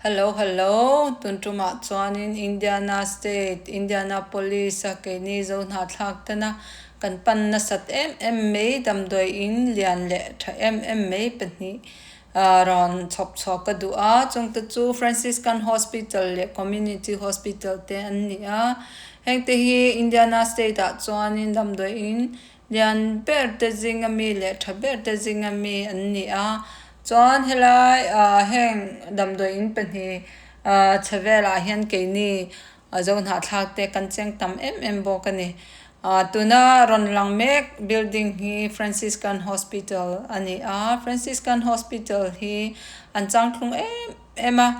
Hello hello tun tumah chuanin Indiana state Indianapolis a keini zo hnahthlak tena kan pan nasat em em mai damdawi in lian leh tha em em mai pahnih ah rawn chhawp chhuak ka duh a chungte chu Franciscan hospital leh community hospital te an ni a hengte hi Indiana state ah chuanin damdawi in lian ber te zinga mi leh tha ber te zinga mi an ni a chuan helai ah heng damdawi in pahnih ah chhe velah hian keini a zo hnahthlak te kan cheng tam em em bawk a ni ah tuna rawn lang mek building hi Franciscan hospital a ni a Franciscan hospital hi an changthlung em em a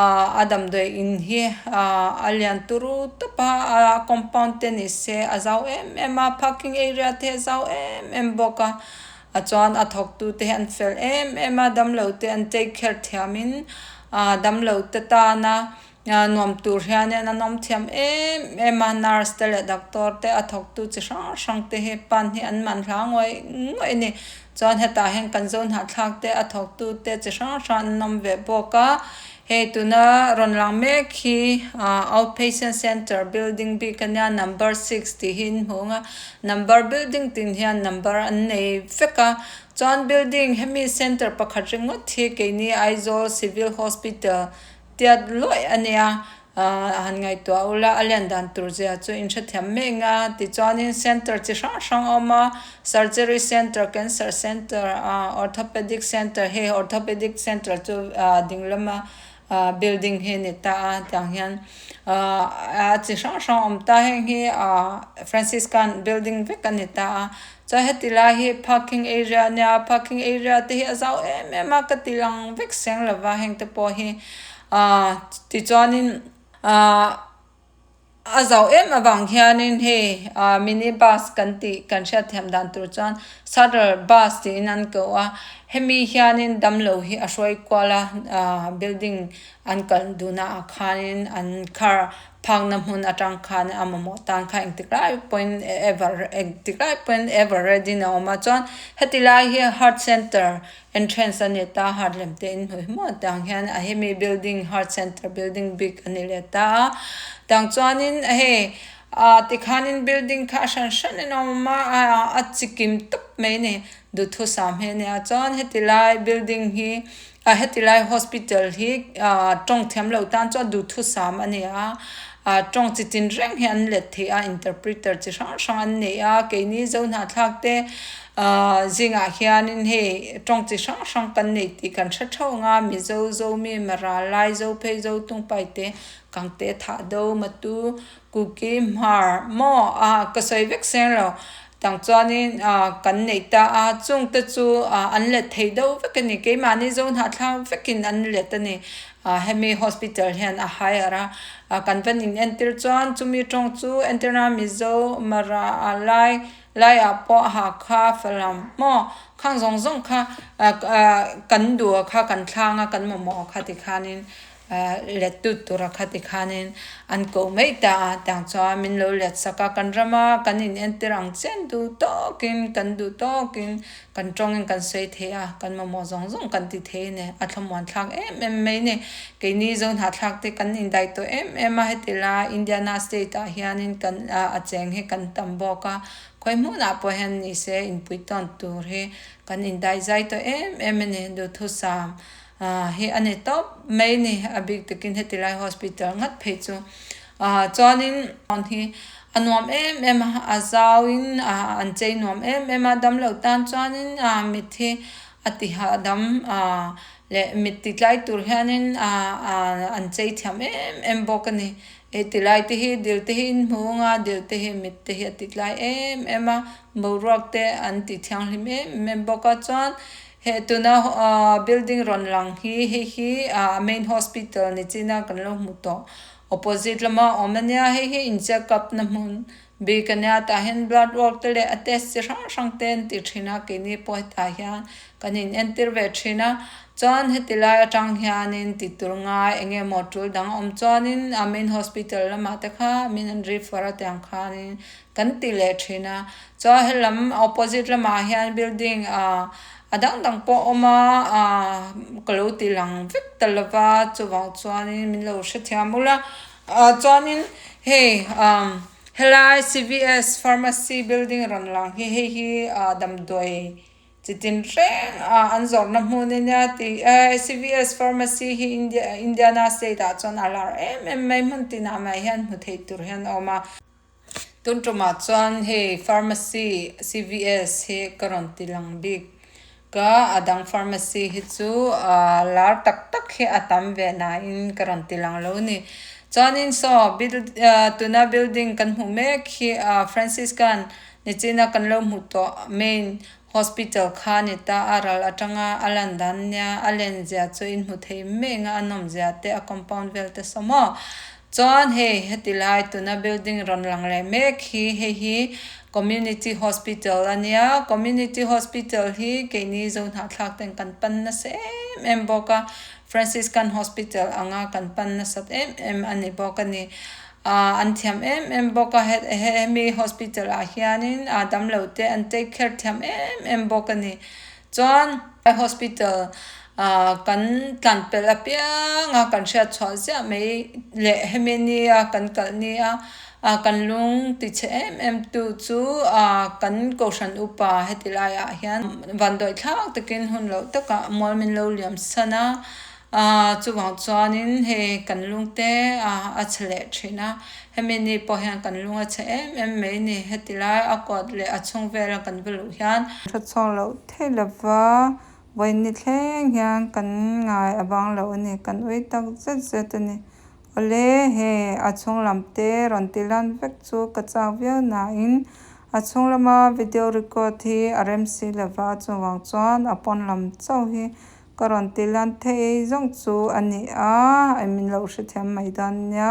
ah a damdawi in hi ah a lian turu tawp a a compound te ni se a zau em em a parking area te a zau em em bawk a a chuan a thawk tu te hi an fel em em a damlo te an take care thiam in ah damlo te tana ah nuam tur hianin an awm thiam em em a nurse te leh doctor te a thawk tu chi hrang hrang te hi pan hi an man hla ngawih ngawih a ni. Chuan hetah hian kan zo hnahthlak te a thawk tu te chi hrang hrang an awm ve bawk a, hei tuna rawn lang mek hi ah outpatient centre building bik ania number six tih hi in hmu ang a, number building tin hian number an nei vek a, chuan building hemi centre pakhat ringawt hi keini Aizawl civil hospital tiat luaih a nia ahh han ngaihtuah ula a lian dan tur zia chu in hrethiam mek a tichuanin centre chi hrang hrang a awm a surgery centre cancer centre ahh orthopedic centre hei orthopedic centre chu ahh ding lama ahh building hi a ni ta a tiang hian ahh a chi hrang hrang a awm ta heng hi ahh franciscan building vek a ni ta a chuan heti lai hi parking area a nia parking area te hi a zau em em a ka ti lang vek seng lova heng te pawh hi ahh tichuanin ahh a zau em avang hianin hei ahh mini bus kan tih kan hriatthiam dan tur chuan shuttle bus tiin an koh a hemi hianin damlo hi a hruai kual a ahh building an kal duhna ah khanin an car Phakna hmun atang khan a mamawh tan kha engtik lai pawhin ever engtik lai pawhin ever ready in a awm a chuan heti lai hi heart centre entrance a ni ta heart lem te in hmuh hi maw tiang hian a hemi building heart centre building bik a ni leh ta a tiang chuanin hei ah tikhanin building kha a hran hranin a awm a a chikim tawp mai a ni duhthusam hi a nia chuan heti lai building hi. A heti lai hospital hi ah tawng thiam loh tan chuan duhthusam a ni a, ah tawng chi tin reng hi an let thei a interpreter chi hrang hrang an nei a keini zo hnahthlak te ah zingah hianin hei tawng chi hrang hrang kan nei tih kan hre theuh ang a mizo zomi mara lai zo phei zo tung pai te kangte thah do matu kuki hmar maw ah ka sawi vek seng lo. Tang chuanin kan neih ta a, chungte chu an let thei deuh vek a ni. Keimahni zo hnahthlak vekin an let a ni. Hemi hospital hian a hire a, kan van inentir chuan chumi tawng chu entirna Mizo, Mara, Lai, Laiah pawh Hakha, Falam maw khang zawng zawng kha kan duh a kha kan thlang a, kan mamawh a kha tikhanin Let tut tura kha ti khanin an koh mai ta a, tiang chuan min lo let sak a, kan rama kan in entir ang chian duh tawkin kan duh tawkin kan tawngin kan sawi thei a, kan mamawh zawng zawng kan ti thei a ni, a thlamuan thlak em em mai ni. Keini zo hnahthlak te kan indaih tawh em em a, heti lai Indiana state ah hianin kan a cheng hi kan tam bawk a, khawi hmunah pawh hian ni se inpui tawn tur hi kan indaih zai tawh em em a ni, duhthusam. Ah hi a ni tawp mai ni a bik takin heti lai hospital ngat phei chu ah chuanin on hi a nuam em em a a zauin ah an chei nuam em em a damloh tan chuanin ah mit hi a ti hahdam ah leh mit ti tlai tur hianin ah ah an chei thiam em em bawk a ni hei ti lai te hi dil te hi in hmu ang a dil te hi mit te hi a ti tlai em em a boruak te an ti thianghlim em em bawk a chuan. He tuna building rawn lang hi hei hi ah main hospital ni chin a kan lo hmu tawh opposite lama awm ania hei hi in check up na hmun bik ania tah hian blood work te leh a test chi hrang hrang te an ti thin a keini pawh hetah hian kan in entir ve thin a chuan heti lai atang hianin ti tur ngai eng nge maw tul dang a awm chuanin a main hospital lamah te kha min an refer a tiang khanin kan ti leh thin a chuan helam opposite lamah hian building ah. A dang dang pawh a awm a ahh ka lo ti lang vek ta lova chuvang chuanin min lo hrethiam ula ah chuanin hei umm helai c v s pharmacy building rawn lang hi hei hi ah damdawi chi tin reng ah an zawrhna hmun ania tih ehh c v s pharmacy hi india indiana state ah chuan a lar em em mai hmun tinah mai hian hmu thei tur hian a awm a. Tun tumah chuan hei pharmacy c v s hi ka rawn ti lang bik ka a dang pharmacy hi chu ahh lar tak tak hi a tam ve nain ka rawn ti lang lo a ni. Chuanin saw build ahh tuna building kan hmuh mek hi ahh Franciscan nichina kan lo hmuh tawh main hospital kha a ni ta a ral atanga a lan dan nia a len zia chu in hmu thei mai ang a a nawm zia te a compound vel te saw maw. Chuan hei heti lai tuna building rawn lang leh mek hi hei hi community hospital a nia community hospital hi keini zo hnahthlak ten kan pan nasa em em bawk a Franciscan hospital anga kan pan nasat em em a ni bawk a ni ah an thiam em em bawk a hemi hospital ah hianin ah damlo te an take care thiam em em bawk a ni. Chuan hospital ah kan tlan pelh apiang a kan hriat chhuah ziah mai leh hemi nia kan kalh nia ah kan lung ti chhe em em tu chu ah kan kohhran upa heti laiah hian vanduai thlak takin hun loh takah mual min lo liam san a. Aaa chuvang chuanin hei kan lung te a a chhe leh thin a, hemi ni pawh hian kan lung a chhe em em mai ni, heti lai a kawt leh a chhung vela kan va luh hian. Hre chhuak loh theih lova vawiin ni thleng hian kan ngai a bang loh a ni, kan ui tak zet zet a ni. Awle hei a chhung lam te rawn ti lan vek chu ka chak viau nain a chhung lama video record hi a rem si lova chuvang chuan a pawn lam chauh hi Ka rawn ti lan thei zawng chu a ni a, min lo hrethiam mai dawn nia.